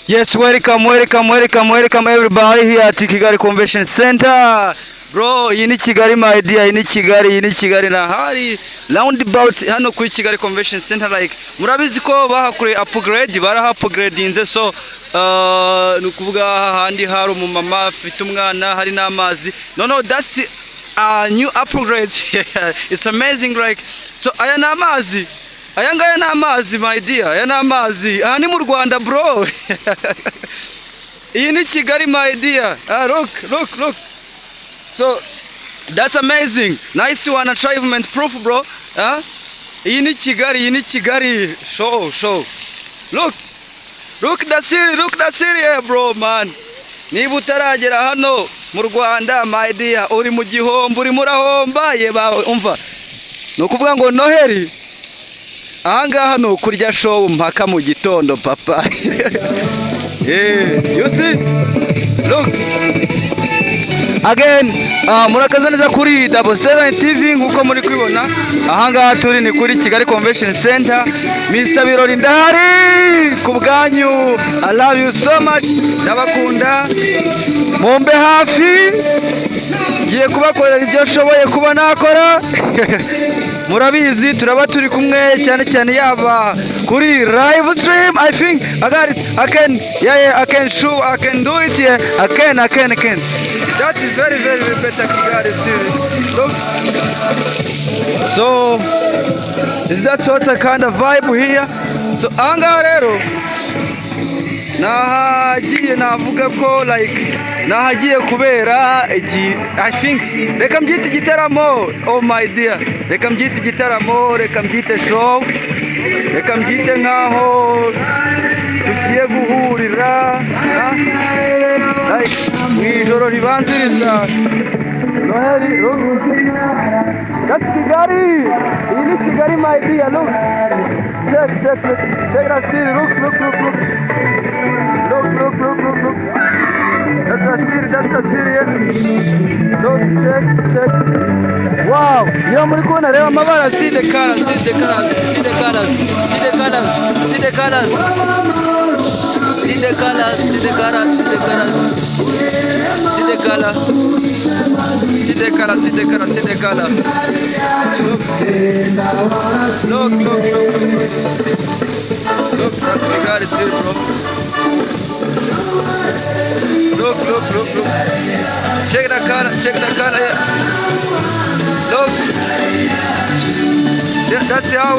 Yes, welcome, welcome, welcome, welcome everybody here at Kigali Convention Center. Bro, iyi ni Kigali, my dear, iyi ni Kigali, iyi ni Kigali na hari roundabout hano kuri Kigali Convention Center. Like murabizi ko bahakoreye upgrade, baraha upgradinze. So ni ukuvuga hahandi hari umumama afite umwana, hari n'amazi. No, that's a new upgrade. It's amazing. Like, so aya ni amazi. Aya ngaya ni amazi, my dear, aya ni amazi. Aha ni mu Rwanda, bro. Iyi ni Kigali, my dear. Ah, look, look, look. So that's amazing. Nice one, achievement proof, bro. Ah? Iyi ni Kigali, iyi ni Kigali. Show, show. Look. Look the city, look the city here, bro, man. Niba utaragera hano mu Rwanda, my dear, uri mu gihombo, urimo urahomba, ye bawe umva. Ni ukuvuga ngo Noheli ahangaha ni ukurya show mpaka mu gitondo, papa. Yeah, you see? Look. Again, murakaza neza kuri Double 7 TV. Nkuko muri kwibona, ahangaha turi ni kuri Kigali Convention Center. Mr Birori ndahari ku bwanyu. I love you so much, ndabakunda, mumbe hafi, ngiye kubakorera ibyo nshoboye kuba nakora. Murabizi turaba turi kumwe cyane cyane yaba kuri live stream. I think I got it. I can, yeah, I can show, I can do it. Yeah, I can, I can, I can. That is very, very, very better. Kigali city, look. So is that sort of kind of vibe here? So ahangaha rero nahagiye, navuga ko like nahagiye kubera igi, I think reka mbyite igitaramo. Oh my dear, reka mbyite igitaramo, reka mbyite show, reka mbyite nkaho tugiye guhurira, ah, like mu ijoro ribanziriza Noheli. Look, that's Kigali. Iyi ni Kigali, my dear. Look, check, check, check, check that city. Look, look, look, look. Look, look, look, look, look. That's the city, that's the city, yeah. Look, check, check. Wow, iyo muri kubona reba amabara, see the colors, see the colors, see the colors, see the colors, see the colors. See the colors, see the colors, see the colors. See the color. See the color, see the color, see the color. Look, look, look, look. Look, that's Kigali city, bro. Look, look, look, look. Check the color, check the color here. Look. Yeah, that's how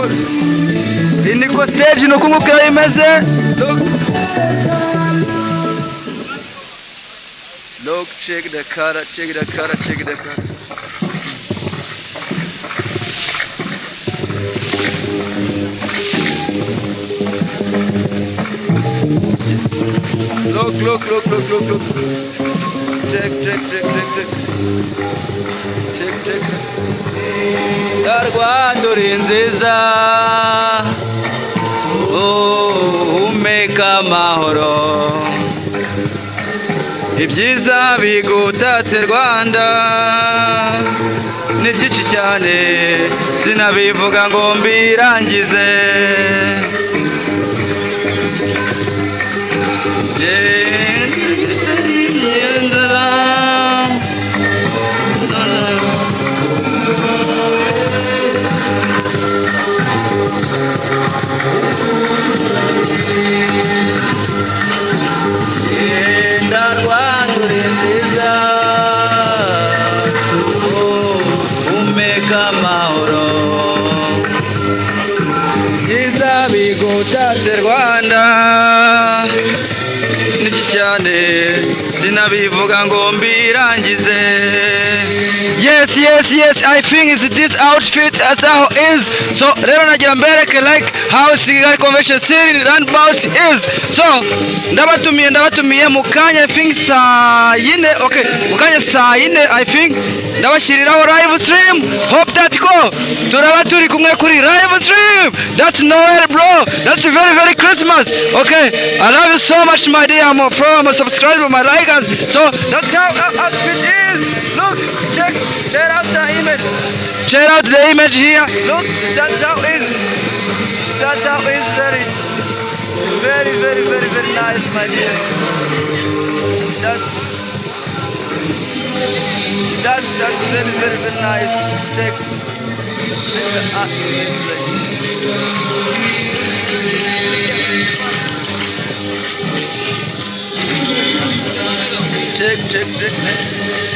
iyi niko stage, ni uko nguko imeze. Look. Look, check the color, check the color, check the color. Look, look, look, look, look, look. Check, check, check, check, check. Check, check. Rwanda uri nziza, uhumeka amahoro, ibyiza bigutatse Rwanda ni byinshi cyane, sinabivuga ngo mbirangize. Genda Rwanda uri nziza, uhumeka amahoro, byiza bigutatse Rwanda ni byinshi cyane, sinabivuga ngo mbirangize. Yes, I think is this outfit as how is. So rero nagira mbereke like how Kigali Convention City roundabout is. So ndabatumiye, ndabatumiye mu kanya, I think saa yine. Okay, mu kanya saa yine, I think ndabashyiriraho live stream. Hope that ko turaba turi kumwe kuri live stream. That's Noel, bro. That's very, very Christmas. Okay, I love you so much, my dear. I'm a pro, I'm a subscriber, my likers. So that's how our outfit is. Look, check, check out the image, check out the image here. Look, that's how is. That's how is very Very, very, very, very nice, my dear. That's very, very, very nice. Check. Check the art place. Check, check, check.